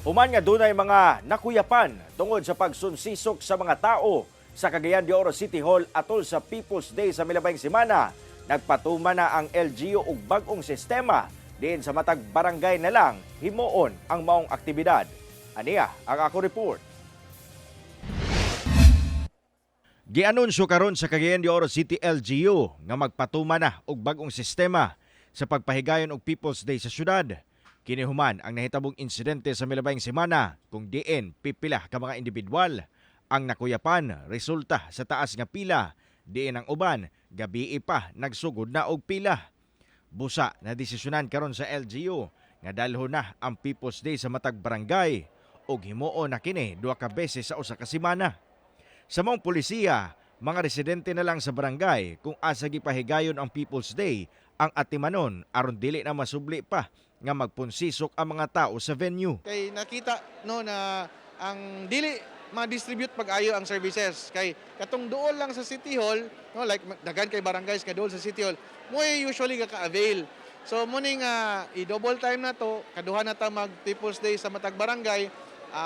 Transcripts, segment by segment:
Human nga dunay mga nakuyapan tungod sa pagsunsisok sa mga tao sa Cagayan de Oro City Hall atol sa People's Day sa milabayng semana, nagpatuman na ang LGU og bag-ong sistema diin sa matag barangay na lang himuon ang maong aktibidad. Aniya ang ako report. Gianunsyo karon sa Cagayan de Oro City LGU nga magpatuma na og bag-ong sistema sa pagpahigayon og People's Day sa syudad. Kini human ang nahitabong insidente sa milabayng semana kung diin pipila ka mga individual ang nakuyapan resulta sa taas nga pila, diin ang uban gabii pa nagsugod na og pila. Busa na desisyonan karon sa LGU nga dalhon na ang People's Day sa matag barangay ug himuon na kini duha ka beses sa usa ka semana. Sa maong polisiya, mga residente na lang sa barangay kung asa gipahigayon ang People's Day ang atimanon aron dili na masubli pa nga magpunsisok ang mga tao sa venue. Kay nakita, no, na ang dili ma-distribute pag-ayo ang services kay katong duol lang sa City Hall, no, like daghan kay barangays nga duol sa City Hall mo usually ka-avail. So mo ni nga i-double time na to, kaduha na ta mag People's Day sa matag barangay,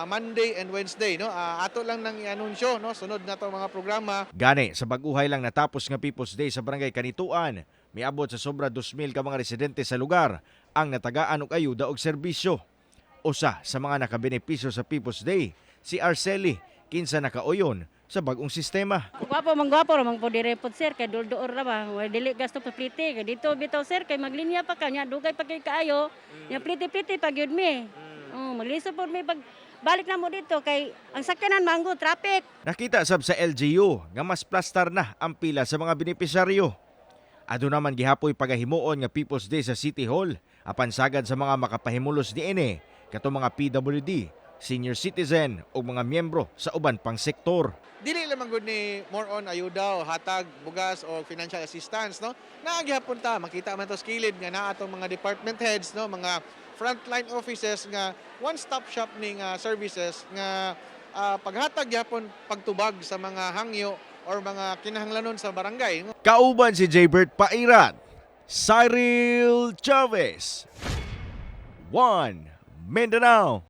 Monday and Wednesday, no. Ato lang nang i-anunsyo, no, sunod na to mga programa. Gani sa baguhay lang natapos nga People's Day sa Barangay Canitoan, miabot sa sobra 2,000 ka mga residente sa lugar ang natagaan og ayuda og serbisyo. Usa sa mga nakabenepisyo sa People's Day, si Arceli, kinsa nakauyon sa bagong sistema. Gwapo man, gwapo ra man po dire pod, sir, kay dulduor ra ba. Way dili gasto pa pliti kay dito bitaw, sir, kay maglinya pa ka nya, dugay pa kay kaayo. Nya pliti-pliti pa gyud mi. Oh, maglisod pod mi pag balik na mo dito kay ang sakyanan mango traffic. Nakita sab sa LGU nga mas plastar na ang pila sa mga benepisyaryo. Aduna man gihapoy pagahimuon nga People's Day sa City Hall apan sagad sa mga makapahimulos niini katong mga PWD, senior citizen ug mga miyembro sa uban pang sektor. Dili lamang gud ni more on ayuda o hatag bugas o financial assistance, no. Naa gihapon ta makita man to sa kilid nga naa atong mga department heads, no, mga frontline offices nga one stop shop ni nga services nga paghatag gihapon, pagtubag sa mga hangyo or mga kinahanglanon sa barangay. Kauban si Jaybert Pairat, Cyril Chavez, One Mindanao.